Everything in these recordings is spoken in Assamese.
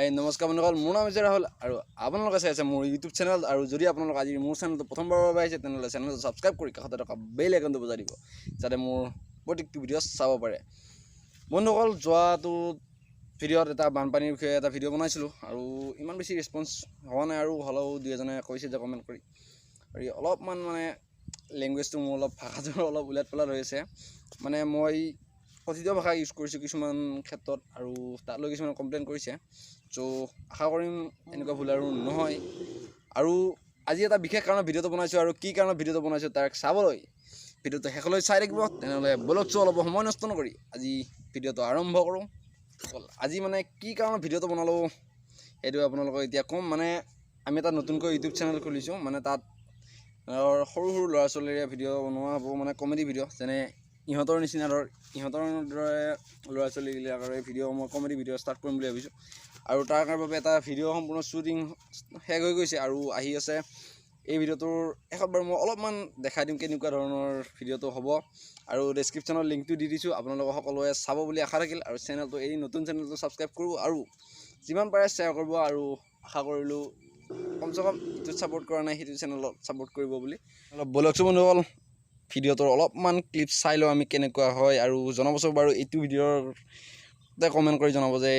এই নমস্কাৰ বন্ধুসকল, মোৰ নাম হৈছে ৰাহুল আৰু আপোনালোকে চাই আছে মোৰ ইউটিউব চেনেল। আৰু যদি আপোনালোক আজি মোৰ চেনেলটো প্ৰথমবাৰৰ বাবে আহিছে, তেনেহ'লে চেনেলটো ছাবস্ক্ৰাইব কৰি কাষতে থকা বেল আইকনটো বজাই দিব, যাতে মোৰ প্ৰত্যেকটো ভিডিঅ' চাব পাৰে। বন্ধুসকল, যোৱাটো ভিডিঅ'ত এটা বানপানীৰ বিষয়ে এটা ভিডিঅ' বনাইছিলোঁ আৰু ইমান বেছি ৰেচপঞ্চ হোৱা নাই, আৰু হ'লেও দুই এজনে কৈছে যে কমেণ্ট কৰি আৰু অলপমান মানে লেংগুৱেজটো মোৰ অলপ ভাষাটো অলপ ওলাত পেলাত হৈ আছে, মানে মই কথিত ভাষা ইউজ কৰিছোঁ কিছুমান ক্ষেত্ৰত আৰু তাত লৈ কিছুমান কমপ্লেইন কৰিছে। চ' আশা কৰিম এনেকুৱা ভুল আৰু নহয়। আৰু আজি এটা বিশেষ কাৰণত ভিডিঅ'টো বনাইছোঁ, আৰু কি কাৰণত ভিডিঅ'টো বনাইছোঁ তাক চাবলৈ ভিডিঅ'টো শেষলৈ চাই থাকিব। তেনেহ'লে বলকচোন, অলপ সময় নষ্ট নকৰি আজি ভিডিঅ'টো আৰম্ভ কৰোঁ। আজি মানে কি কাৰণত ভিডিঅ'টো বনালোঁ সেইটো আপোনালোকক এতিয়া ক'ম। মানে আমি এটা নতুনকৈ ইউটিউব চেনেল খুলিছোঁ, মানে তাত সৰু সৰু ল'ৰা ছোৱালীৰে ভিডিঅ' বনোৱা হ'ব, মানে কমেডি ভিডিঅ', যেনে ইহঁতৰ নিচিনা ধৰ ইহঁতৰ দৰে ল'ৰা ছোৱালীবিলাকৰে ভিডিঅ' মই কমেডি ভিডিঅ' ষ্টাৰ্ট কৰিম বুলি ভাবিছোঁ। আৰু তাৰ বাবে এটা ভিডিঅ' সম্পূৰ্ণ শ্বুটিং শেষ হৈ গৈছে আৰু আহি আছে। এই ভিডিঅ'টোৰ শেষত বাৰু মই অলপমান দেখাই দিম কেনেকুৱা ধৰণৰ ভিডিঅ'টো হ'ব, আৰু ডেছক্ৰিপশ্যনত লিংকটো দি দিছোঁ, আপোনালোকে সকলোৱে চাব বুলি আশা থাকিল। আৰু চেনেলটো, এই নতুন চেনেলটো ছাবস্ক্ৰাইব কৰিব আৰু যিমান পাৰে শ্বেয়াৰ কৰিব, আৰু আশা কৰিলোঁ কমচে কম ইটোত ছাপোৰ্ট কৰা নাই সেইটো চেনেলত ছাপোৰ্ট কৰিব বুলি। অলপ বলকচোন বন্ধুসকল, ভিডিঅ'টোৰ অলপমান ক্লিপ চাই লওঁ আমি কেনেকুৱা হয়, আৰু জনাবচোন বাৰু এইটো ভিডিঅ'ৰ কমেণ্ট কৰি জনাব যে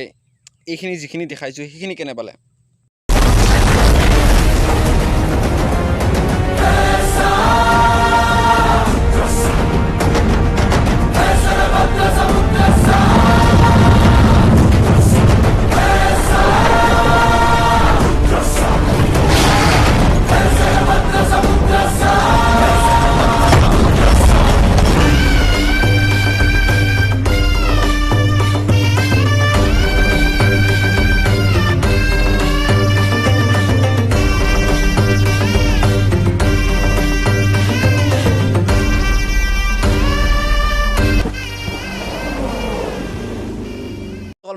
এইখিনি যিখিনি দেখাইছোঁ সেইখিনি কেনে পালে।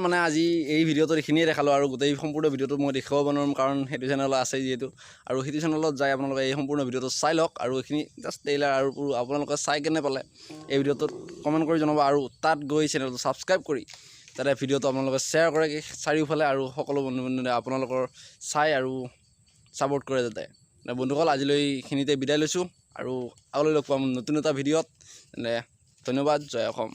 মানে আজি এই ভিডিঅ'টোত এইখিনিয়ে দেখালোঁ, আৰু গোটেই সম্পূৰ্ণ ভিডিঅ'টো মই দেখুৱাব নোৱাৰিম কাৰণ সেইটো চেনেলত আছে যিহেতু, আৰু সেইটো চেনেলত যাই আপোনালোকে এই সম্পূৰ্ণ ভিডিঅ'টো চাই লওক। আৰু এইখিনি জাষ্ট ট্ৰেইলাৰ, আৰু আপোনালোকে চাই কেনে পালে এই ভিডিঅ'টোত কমেণ্ট কৰি জনাব, আৰু তাত গৈ চেনেলটো ছাবস্ক্ৰাইব কৰি তাতে ভিডিঅ'টো আপোনালোকে শ্বেয়াৰ কৰে চাৰিওফালে, আৰু সকলো বন্ধু বান্ধৱে আপোনালোকৰ চাই আৰু ছাপোৰ্ট কৰে যাতে। বন্ধুসকল, আজিলৈ এইখিনিতে বিদায় লৈছোঁ আৰু আগলৈ লগ পাম নতুন এটা ভিডিঅ'ত। তেনে ধন্যবাদ, জয় অসম।